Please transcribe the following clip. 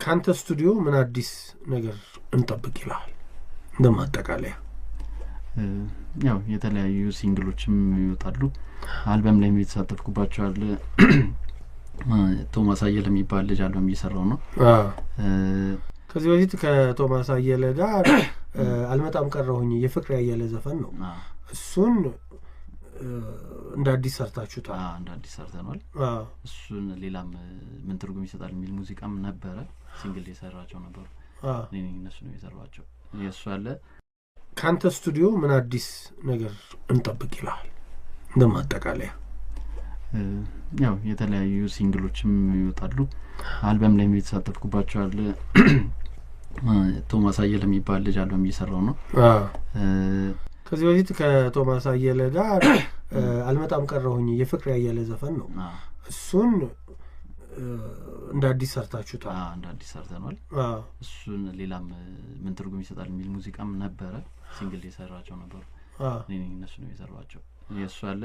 ከአንተ ስቱዲዮ ምን አዲስ ነገር እንጠብቅ ይልሃል እንደ ማጠቃለያ? ያው የተለያዩ single ኦችም ይወጣሉ። አልበም ላይም የተሳተፍኩባቸው አለ። ቶማስ አየለ የሚባል ልጅ አልበም እየሰራው ነው። ከዚህ በፊት ከቶማስ አየለ ጋር አልመጣም ቀረሁኝ የፍቅር አየለ ዘፈን ነው። እሱን እንደ አዲስ ሰርታችሁታል? እንደ አዲስ ሰርተኗል። እሱን ሌላም ምን ትርጉም ይሰጣል የሚል ሙዚቃም ነበረ። Single የሰራቸው ነበሩ። እኔ ነኝ እነሱ ነው የሰሯቸው። የእሱ አለ። ከአንተ ስቱዲዮ ምን አዲስ ነገር እንጠብቅ ይልሃል እንደ ማጠቃለያ? ያው የተለያዩ single ኦችም ይወጣሉ። አልበም ላይም የተሳተፍኩባቸው አለ። ቶማስ አየለ የሚባል ልጅ አልበም እየሰራው ነው። ከዚህ በፊት ከቶማስ አየለ ጋር አልመጣም ቀረሁኝ የፍቅር አየለ ዘፈን ነው። እሱን እንደ አዲስ ሰርታችሁታል? እንደ አዲስ ሰርተኗል። እሱን ሌላም ምን ትርጉም ይሰጣል የሚል ሙዚቃም ነበረ። Single የሰራቸው ነበሩ። እኔ ነኝ እነሱ ነው የሰሯቸው። የእሱ አለ።